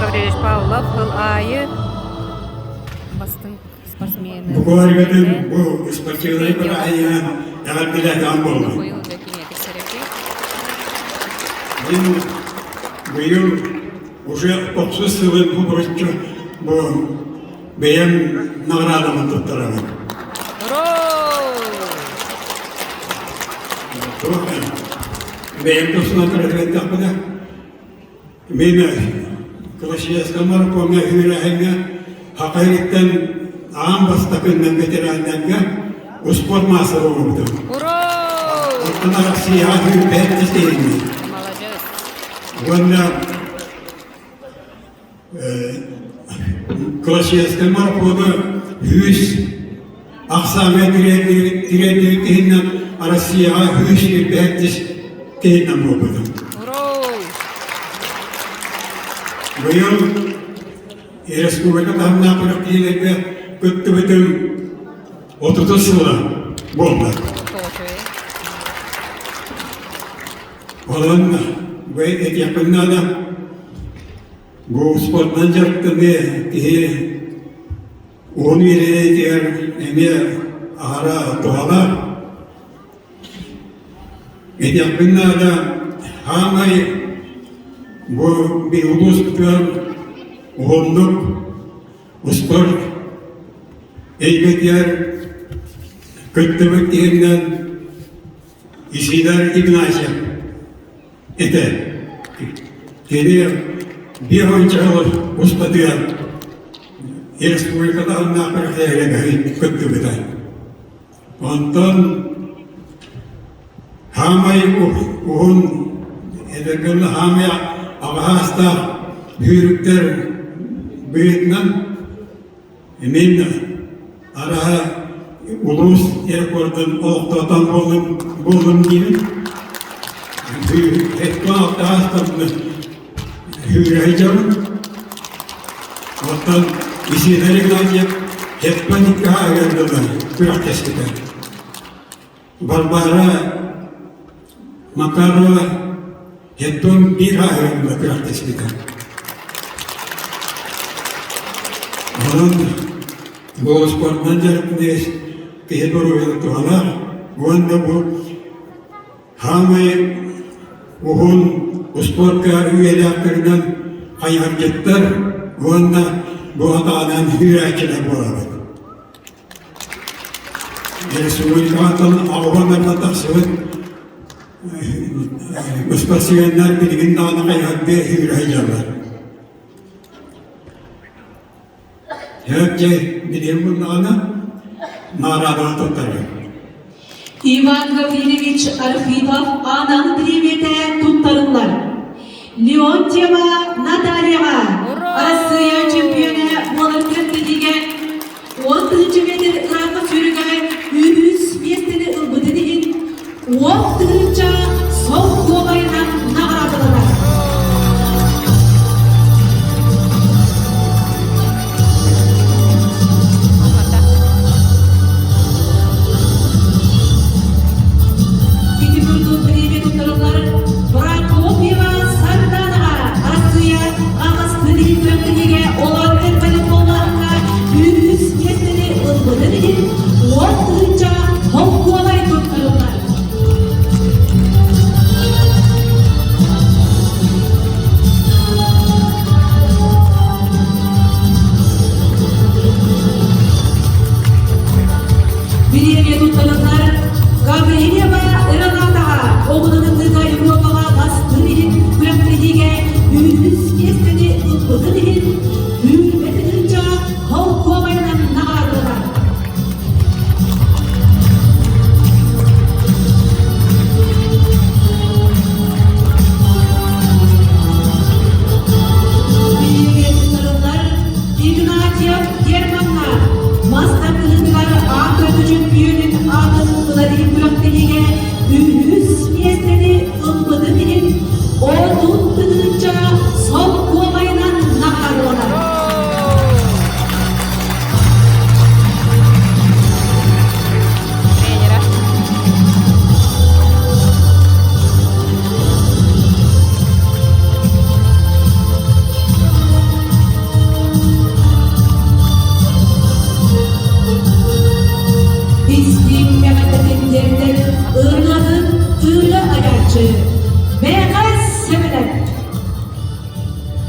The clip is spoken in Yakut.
Гаврильевич Павлов сыл аайы бастыҥ спортсмены Букварьгатын бу спортивнай бырааһынньыгынан эҕэрдэлээтиҕин буоллун. Быйыл да киниэхэ сэрэпи. Мин быйыл уже охсус сылын бу бу бэйэм наҕараадабын туттарабын. Бэйэм тусунан көрөтүбэттэхпинэ, мин Клашевскай марафоҥҥа үүрээһиҥҥэ Саха сириттэн аан бастакыннан ветераннарга успуорт маастара буолбутум. Оттон Россияҕа сүүрбэһит тиһиннэ. Уонна Клашевскай марафону 100 ахсааҥҥа тириэрдибит иһинэн Россияҕа 125 киһинэн буолбутум. Быйыл республика таһымнаах күрэхтэһиилэргэ кыттыбытым 30 сыла буолла. Онон бу этиэхпин наада, бу спортынан дьарыктаныы киһи уһун үйэлэниитигэр эмиэ аһара туһалаах. Этиэхпин наада, хаамай бу улууспутугар уһуннук успуорт эйгэтигэр кыттыбыт киһиннэн Исидор Игнатьев этэ. Кини биир уонча сыл устатыгар республика таһымнаах күрэхтэһиигэ кыттыбыта. Онтон хаамай уһун эдэргэннэ хаамай аҕаһаастаах сүүрүктэр быһыытынан Мин араһа улуус рекордун олохтоотон буоллум, буоллум диибин. Эттон сүүрэ сылдьабын. Оттон Исидор Игнатьев Хеппан икки дылы күрэхтэспитэ. Варвара Макарова Хеттон биир ааһыгар күрэхтэспитэ. Онон бу спортынан дьарыктаныыс киһи доруобуйата туһалаах уонна бу хаамай уһун успуорка үйэлээхтэринэн хайыһардьыттар уонна бу атаҕынан сүүрээччилэр буолабыт. Республикаттан аҕабан тахсыбыт спортсменнар билигин даҕаны хайыһардыы сүүрэ сылдьаллар. Дьэ, билигин буллаҕына наҕараадалар туттарар. Иван Гаврильевич Архипов анал бириэмийэтэ туттарыллар. Леонтьева Натальяҕа Арассыыйа чемпиона буолар күрэхтэһиигэ 10 тыһыынча метр ыраахха сүүрүүгэ үһүс миэстэни ылбытын иһин 10 тыһыынча солкуобайынан наҕараадаланар. Ити курдук бириэмэ туттарыллар Прокопьева Сарданаҕа Арассыыйа аҕыс билигин күрэхтэһиигэ олорор поликлиникаҕа үһүс миэстэни ылбытын иһин 10 тыһыынча холкуобай туттарыллар. Бириэмэ туттарыллар Гаврильева Рената оҕунан ытыыга Европаҕа бастыыр иһин күрэхтэһиигэ үһүс миэстэни ылбытын иһин 20 тыһыынча холкуобайынан наҕараадаланар. Бириэмэ туттарыллар Игнатьев Германна мас тардыһыытыгар аан дойду чөмпүйүөнүн аатын ылар иһин күрэхтэһиигэ үһүс миэстэни ылбытын иһин 30 тыһыынча солкуобайынан наҕараадаланар. кыттааччы Бэҕэс Сэмэнэп.